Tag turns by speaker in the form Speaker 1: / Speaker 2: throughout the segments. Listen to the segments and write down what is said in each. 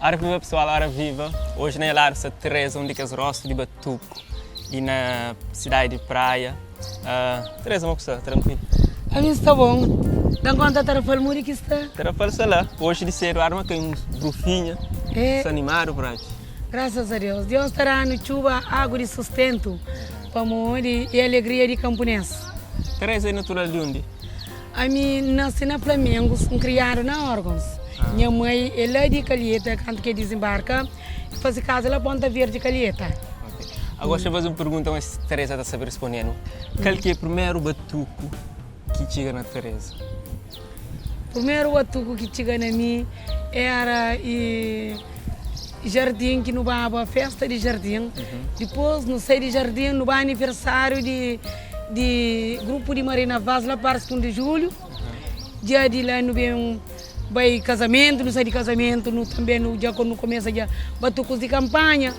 Speaker 1: Ora viva pessoal, ora viva. Hoje na lado sta Teresa, um di kes rostu di batuku e na cidade de Praia. Uh, Teresa, como está? Tranquilo?
Speaker 2: A mim está bom. Dan conta Tarrafal muri que está.
Speaker 1: Tarrafal está lá. Hoje de cedo arma cai uns brufinha.
Speaker 2: É.
Speaker 1: Está animado por aqui.
Speaker 2: Graças a Deus. Deus estará no chuva, água de sustento para morrer e alegria de camponês.
Speaker 1: Teresa é natural de onde?
Speaker 2: A mim nasci na Flamengo, criado na Órgãos. Minha mãe é lá de Calheta, quando que desembarca, faz casa lá Ponta Verde, Calheta.
Speaker 1: Ok. Agora deixa eu fazer uma pergunta, mas Teresa está saber respondendo. Qual que é o primeiro batuco que chega na Teresa?
Speaker 2: Primeiro batuco que chega na mim era e jardim que no baba festa de jardim. Depois no sei de jardim no aniversário de de grupo de Marina Vaz lá para 2 de julho. Dia de lá no bem vai casamento, no sai de casamento, no também no dia quando começa já batucos de campanha,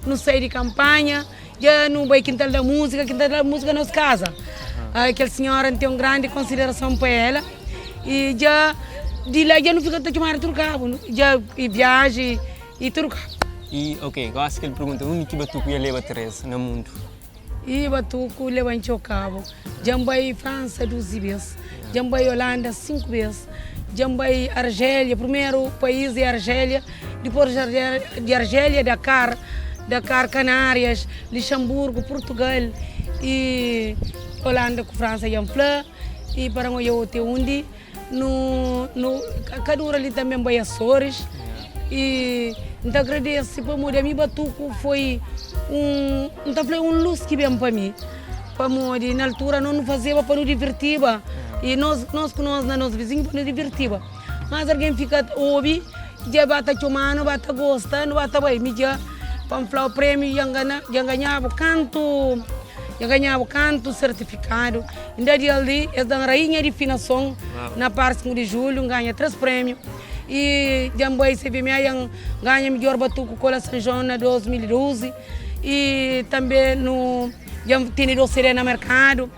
Speaker 2: no sai de campanha, já no vai quintal da música, quintal da música nos casa. Aquela senhora tem uma grande consideração para ela e já de lá já não fica a chamar tudo cabo, já e viagem e tudo cabo.
Speaker 1: E, ok, gosto que ele pergunta, onde que batuco ia levar a Teresa no mundo?
Speaker 2: E batuco levantou cabo. Já vai França 12 vezes, já vai Holanda 5 vezes, já vai Argélia, primeiro país é Argélia, depois de Argélia, de Argélia Dakar, Dakar, Canárias, Luxemburgo, Portugal e Holanda com França e Flá e para o eu onde no no Cadura ali também vai Açores e então agradeço para mim, mi batuco foi um, então foi um luz que vem para mim. Para mim, na altura não fazia para nos divertir e nós nós com nós na nosso vizinho para nos divertir. Mas alguém fica ouve, já bata chamando, bata gosta, não bata bem, me já para falar o prêmio já ganha, já ganhava canto, já ganhava canto certificado. Ainda de ali, é da rainha de finação na parte 5 de julho, ganha três prêmios. E Jambai CVMA ganha melhor batuco Cola São João na 2012 e também no já tem doceria no mercado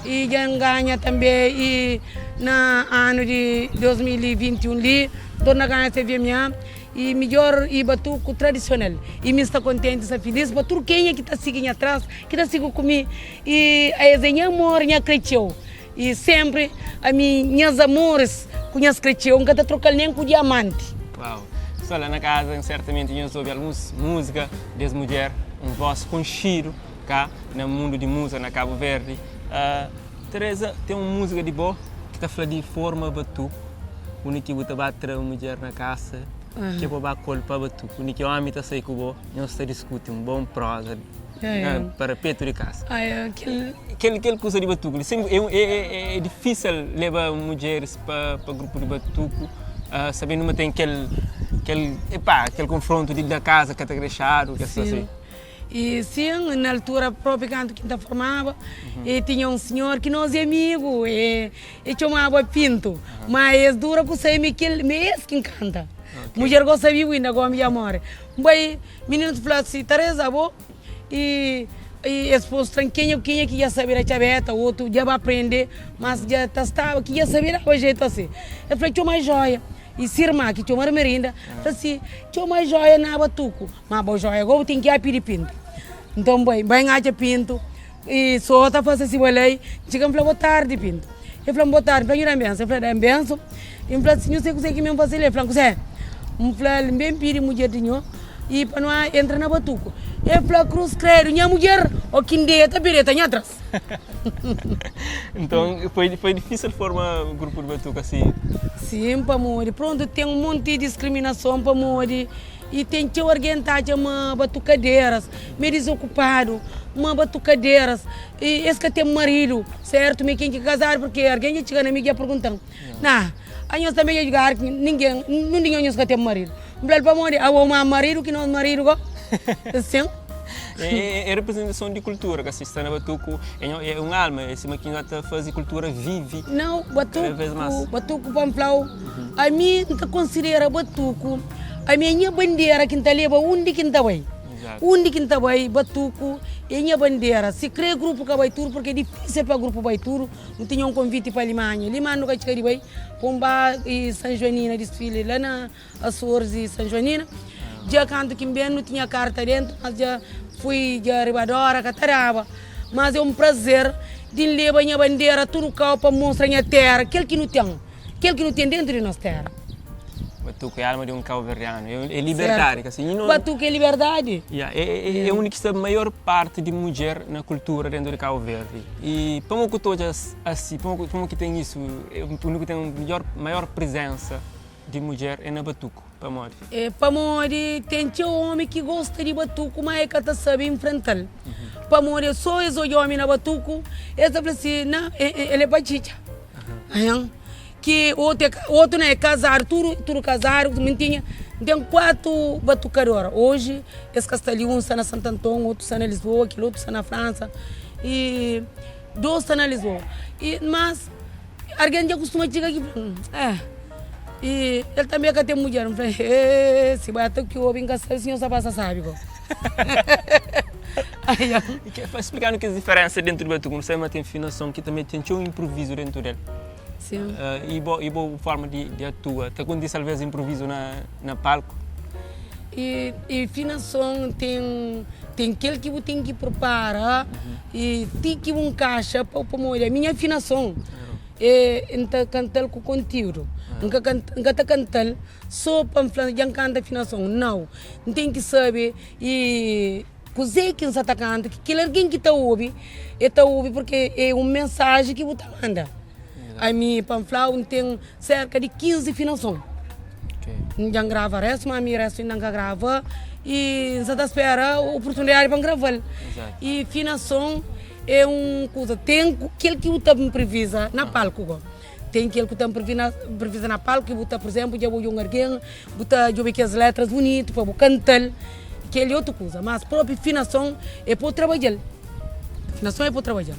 Speaker 2: e já ganha também e na ano de 2021 ali torna ganha CVMA e melhor e batuco tradicional e me está contente está feliz para tudo quem é que está seguindo atrás que está seguindo comigo e a esse amor minha cresceu e sempre a minhas amores conhece cresceu nunca está trocando nem com diamante.
Speaker 1: Uau! Só lá na casa, certamente, nós ouve algumas música dessa mulher, um voz conhecido cá no mundo de música na Cabo Verde. Uh, Teresa tem uma música de boa que está falando de forma batuco, onde que você bate uma mulher na casa, uhum. que vou bater para batuco, onde que o homem está saindo com o nós está discutindo um bom prosa
Speaker 2: É, é.
Speaker 1: para peito de casa.
Speaker 2: Ah, é, aquele...
Speaker 1: Aquele, aquele coisa de batuco, sempre, é, é, é, é difícil levar mulheres para, para grupo de batuco, uh, sabendo que tem aquele, aquele, epá, aquele confronto de da casa que está grechado, que é assim.
Speaker 2: E sim, na altura própria canto que formava, uhum. e tinha um senhor que nós é amigo, e, e chamava Pinto, uhum. mas dura que sei que ele mesmo que encanta. Okay. Mulher gosta de ainda gosta de amor. Mas menino falou assim, Teresa, vou e e esposo tranquinho, quem é que ia saber a chaveta, o outro já vai aprender, mas já tá estava que ia saber o jeito assim. Eu falei, tinha uma joia. E se irmã, que tinha uma merinda, falei assim, tinha uma joia na batuco, mas boa joia, agora tem que ir a pedir pinto. Então, bem, bem acha pinto, e só tá fazendo assim, olhei, chega e falou, boa tarde, pinto. Eu falei, boa tarde, falei, benção. Eu falei, benção. Eu falei assim, não sei o que mesmo fazer. Ele falou, Zé, eu falei, bem pedir mulher de nho, e para não entrar na batuco. Eu falei, cruz credo, minha mulher, o que tá bireta, minha atrás.
Speaker 1: Então, foi, foi difícil formar um grupo de batuco assim?
Speaker 2: Sim, para morrer. Pronto, tem um monte de discriminação para morrer. E tem que alguém tá uma batucadeiras, meio desocupado, uma batucadeiras. E esse que tem marido, certo? Me quem que casar, porque alguém chega na minha perguntando. Não, a nós também ia jogar, ninguém, ninguém nós que tem marido. Falei para morrer, ah, o marido que não marido, sim.
Speaker 1: É, é, é representação de cultura, que está na batuco é, é um alma, é uma que está fazer cultura vive.
Speaker 2: Não, batuco, batuco pamplau, uhum. a mim não considera batuco, a minha bandeira que está leva onde que está bem. Undi ki N ta bai, batuku é nha bandera. Si kre grupu ka bai tudu, purki é difísil pa grupu bai tudu. Nu tinha un konviti pa Alimanha, li ma nu ka txiga di bai, pa un ba i San Joanina, disfili la na Açores i San Joanina. Dja kantu ki N ben nu tinha karta dentu, mas dja fui dja riba d'ora ka ta daba. Mas é un prazer di N leba nha bandera tudu kau pa N mostra nha tera, kel ki nu ten, kel ki nu ten dentu di nos tera.
Speaker 1: Batuku é alma di un kauverdianu, é liberdadi, ka si?
Speaker 2: Batuku é liberdadi.
Speaker 1: Ya, é é undi ki sta maior parti di mudjer na kultura dentu di Kabu Verdi. I pamo ku ta odja asi, pamo pamo ki ten isu, undi ki ten midjor maior prizensa di mudjer é na batuku, pamodi?
Speaker 2: É pamodi ten txeu omi ki gosta di batuku ma e ka ta sabe infrental. Pamodi so es odja omi na batuku es ta fla si, na el é pa txitxa. Ki otu é otu não é kazadu tudu tudu kazadu mi tinha N ten 4 batukadora oji es ka sta li un sta na Santo Anton otu sta na Lisboa kel otu sta na Fransa i 2 sta na Lisboa i mas argen dja kustuma txiga ki fla eh i el tanbe ka ten mudjer N fla eh si bai ta ki obi N ka sabe si nhos ta pasa sabi go.
Speaker 1: Fla splikanu kes diferensa dentu di batuku nu sabe ma ten finason ki tanbe ten txeu inprovizu dentu del.
Speaker 2: Sim.
Speaker 1: Uh, e bo, e bo forma de, de atua? Ta acontece talvez improviso na, na palco?
Speaker 2: E, e finason tem tem aquele que bu tem que prepara uhum. e ti que bu encaixa pa pa molha. Minha afinação é nta cantal com conteúdo. Uhum. Nka nka ta cantal só pa fla já canta afinação. Não. Tem que saber e kuzê ki N sa ta kanta, ki kel algen ki ta obi, e ta obi porque é un mensaji ki bu ta manda. Ami, pa N fla-u, N ten serka di 15 finason. N dja N grava restu, ma ami restu inda N ka grava i N sa ta spera oportunidadi pa N grava-l. I finason é un kuza, ten kel ki bu ta inprivisa na palku go. Ten kel ku ta inprivisa na palku ki bu ta, pur izenplu, dja bu odja un algen, bu ta djobe kes letras bunitu pa bu kanta-l, kel é otu kuza. Mas propi finason é pa bu trabadja-l, finason é pa bu trabadja-l.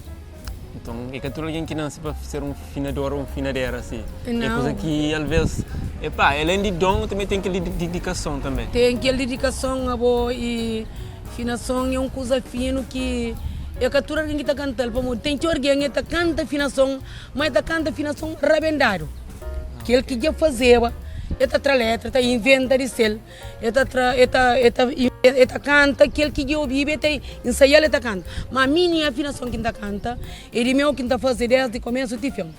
Speaker 1: Nton, é ka tudu algen ki nase pa ser un finador ô un finadera asi. É kuza ki alvês, epá, alén di don, tanbê ten kel didikason tanbê.
Speaker 2: Ten kel didikason abo i finason é un kuza finu ki é ka tudu algen ki ta kanta-l pamodi ten txeu algen e ta kanta finason ma e ta kanta finason rabendadu. Kel ki dja fazeba e ta tra letra, e ta inventa di sel. E ta tra, e ta, e ta, e ta kanta kel ki dja obiba, e ta insaial e ta kanta. Ma mi nha afinason ki N ta kanta é di meu ki N ta faze desdi komesu ti fin.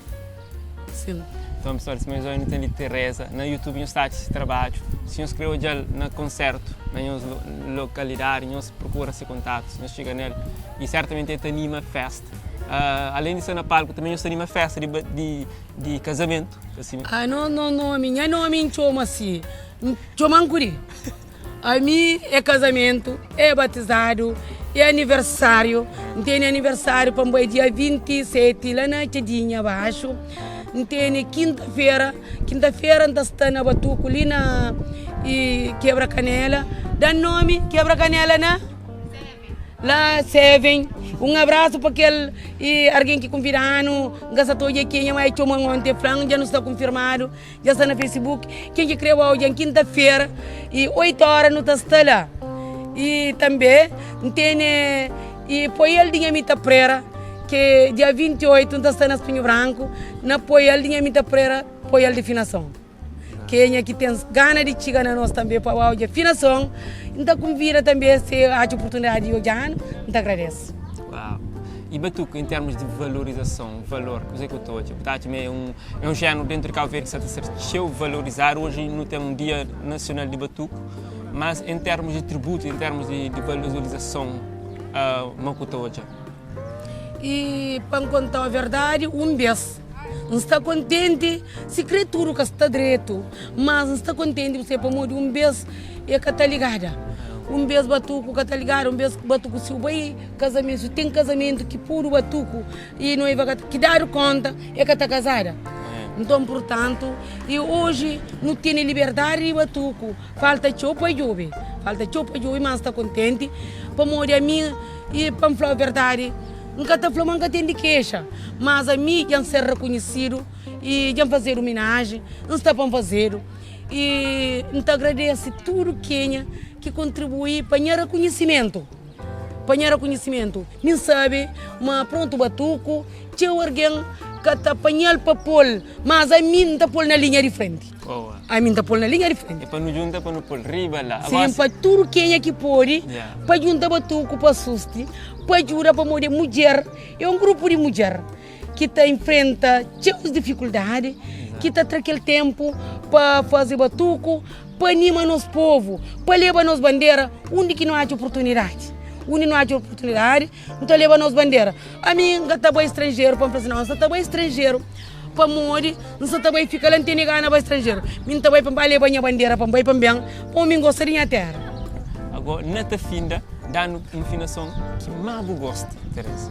Speaker 2: Sin.
Speaker 1: Nton pessoal, sima nhos odja nu ten li Teresa na YouTube nhos ta atxa si trabadju. Si nhos kre odjal na konsertu na nhos lokalidadi nhos prokura si kontatus, nhos txiga nel i sertamenti el ta anima festa. Alén di sta na palku tanbe nhos ta anima festa di di kazamentu.
Speaker 2: Ah no no nomi, nha nomi N txoma si. N txoma-m kudi. Ami é kazamentu, é batizadu, é aniversáriu. N tene aniversáriu pa N bai dia 27 la na Txadinha Baxu. N tene kinta-fera, kinta-fera N ta sta na Batuku li na Kebra Kanela. Da nomi Kebra Kanela na? La Seven, un abrasu pa kel i argen ki konvida-nu. N ka sa ta odja kenha, ma e txoma-m onti e fla-m dja nu sta konfirmadu, dja sta na Facebook. Ken ki krê ba odja-m kinta-fera i 8 ora nu ta sta la. I tanbe N tene i Poial di nha Mita Prera, ki dia 28 N ta sta na Spinhu Branku, na Poial di nha Mita Prera, Poial di Finason. Kenha ki ten gana di txiga na nos tanbe pa odja finason, N ta kunvida tanbe si atxa oportunidadi di odja-nu, N ta agradese.
Speaker 1: Uau! I batuku en termus di valorizason, valor, kuzê ki bu ta odja? Bu ta atxa ma é un é un jéneru dentu di Kabu Verdi ki sa ta ser txeu valorizadu? Oji nu ten un dia nasional di batuku, mas en termus di tributu, en termus di valorizason, ma ku ta odja?
Speaker 2: I pa N konta-u verdadi, un bês N sta kontenti, sikrê tudu ka sta dretu, mas N sta kontenti bu sabe pamodi un bês e ka ta ligada, un bês batuku ka ta ligada, un bês batuku si bu bai kazamentu, si ten kazamentu ki podu batuku i noiva ka ta, ki dadu konta e ka ta kazada. Nton purtantu, i oji nu tene liberdadi di batuku, falta txeu pa djobe, falta txeu pa djobe, mas N sta kontenti pamodi ami i pa N fla-u verdadi, N ka ta fla ma N ka ten di kexa, mas ami dja N ser rakonhisidu i dja N fazedu ominaji, N sta pa N fazedu. I N ta agradese tudu kenha ki kontribui pa nha rakonhisimentu. Pa nha rakonhisimentu. Mi N sabe ma prontu batuku txeu argen ka ta panha-l pa pô-l, mas ami N ta pô-l na linha di frenti. Ami N ta pô-l na linha di frenti.
Speaker 1: É pa nu djunta pa nu pô-l riba la.
Speaker 2: Sim, pa tudu kenha ki pode pa djunta batuku pa susti, pa djuda pamodi mudjer é un grupu di mudjer. ki ta infrenta txeu difikuldadi, ki ta tra kel ténpu pa faze batuku, pa anima nos povu, pa leba nos bandera undi ki nu atxa oportunidadi. Undi nu atxa oportunidadi, nu ta leba nos bandera. Ami N ka ta bai stranjeru pa N fla si, nau, N sa ta bai stranjeru pamodi N sa ta bai fika la, N tene gana bai stranjeru. Mi N ta bai pa N ba leba nha bandera, pa N bai pa N ben, pamodi mi N gosta di nha téra.
Speaker 1: Agó, na ta finda, da-nu un finason ki má bu gosta, Teresa.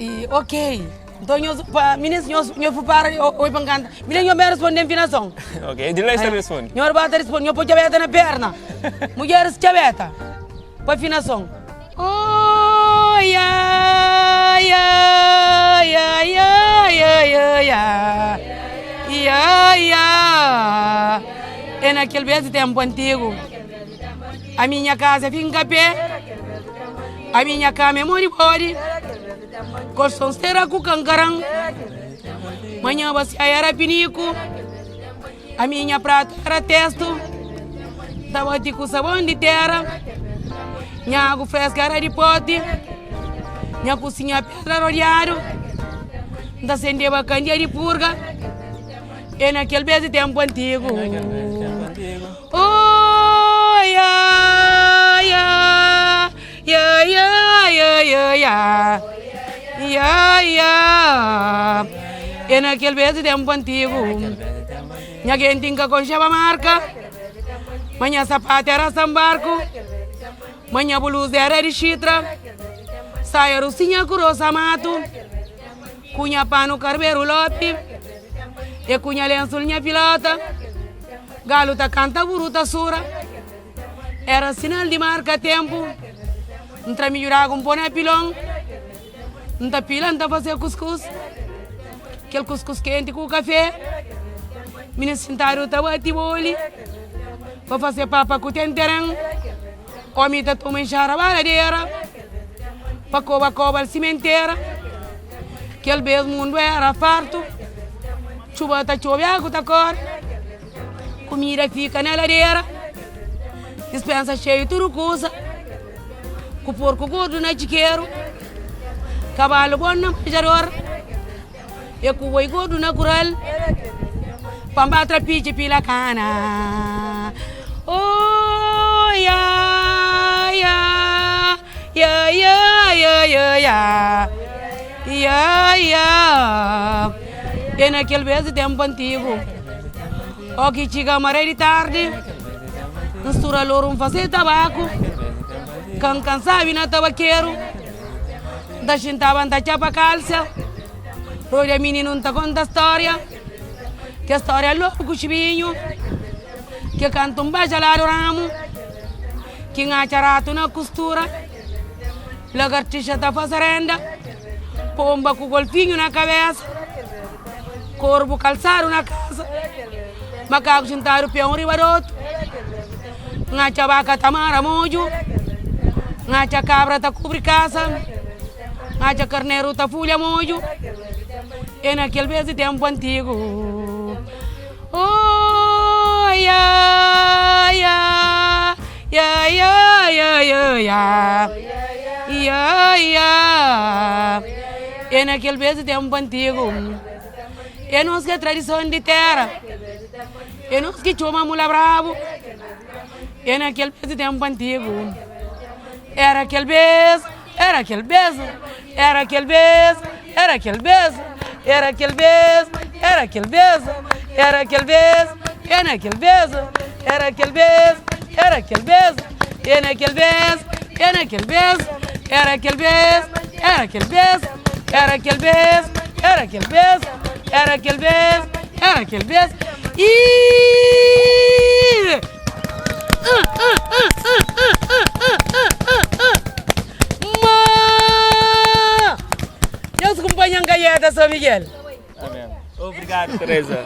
Speaker 2: E ok, nton nhos pa minis nhos nhos prepara oi pa N kanta. Minis nhos ben responde nfinason.
Speaker 1: Ok, di la es ta responde.
Speaker 2: Nhos ba ta responde, nhos poi txabeta na perna. Mudjeris txabeta pa finason. Oi ia ia ia ia ia ia ia ia ia É na kel bes di tenpu antigu. Ami nha kaza é finka pé, ami nha kama é modi bodi, Kolson stera ku kankaran, ma nha basia era piniku, ami nha pratu era testu, N ta bati ku sabon di tera, nha agu freska era di poti, nha kusinha pedra rodiadu, N ta sendeba kandia di purga, é na kel bes di tenpu antigu. É na kel bes di tenpu antigu Nha genti N ka konxeba marka Ma nha sapatu era sanbarku Ma nha bluza era di xitra Saia rusinha ku rosa matu Ku nha panu karberu lopi E ku nha lensul nha pilota Galu ta kanta buru ta sura Era sinal di marka tenpu N tra midju d'agu N po na pilon N ta pila N ta fase kuskus Kel kuskus kenti ku kafe Minis sintadu ta bati boli Pa fase papa ku tenteren Omi ta toma inxara baladera Pa koba koba-l simentera Kel bes mundu era fartu Txuba ta txobe agu ta kore Kumida fika na ladera Dispensa xeiu tudu kusa Ku porku gordu na txikeru Kabalu bon na manjador E ku boi gordu na kural Pa N ba tra pitxi pila kana Oh ia ia ia ia ia ia ia ia ia E na kel bes di tenpu antigu O ki txiga maré di tardi N stura loru N fase tabaku Ka N kansabi na tabakeru N ta xintaba N ta txapa kalsa Rodia mininu N ta konta stória Ke stória lobu ku xibinhu Ke kantu N baxa la du ramu Ki N atxa ratu na kustura Lagartixa ta fase renda Ponba ku golfinhu na kabesa Korbu kalsadu na kasa Makaku xintadu pe un riba di otu N atxa baka ta mara modju N atxa kabra ta kubri kasa N atxa karneru ta fulha modju É na kel bes di tenpu antigu Oh ia ia ia ia ia ia ia ia ia É na kel bes di tenpu antigu É nos ki é tradison di tera É nos ki txoma mula brabu É na kel bes di tenpu antigu Era kel bes, era kel bes Era kel bes, era kel bes Era kel bes, era kel bes Era kel bes, é na kel bes Era kel bes, era kel bes É na kel bes, é na kel bes Era kel bes, era kel bes Era kel bes, era kel bes Era kel bes, era kel bes Ih! Ma! Nhos kunpanha-m Gaieta, São Miguel.
Speaker 1: Obrigado, Teresa.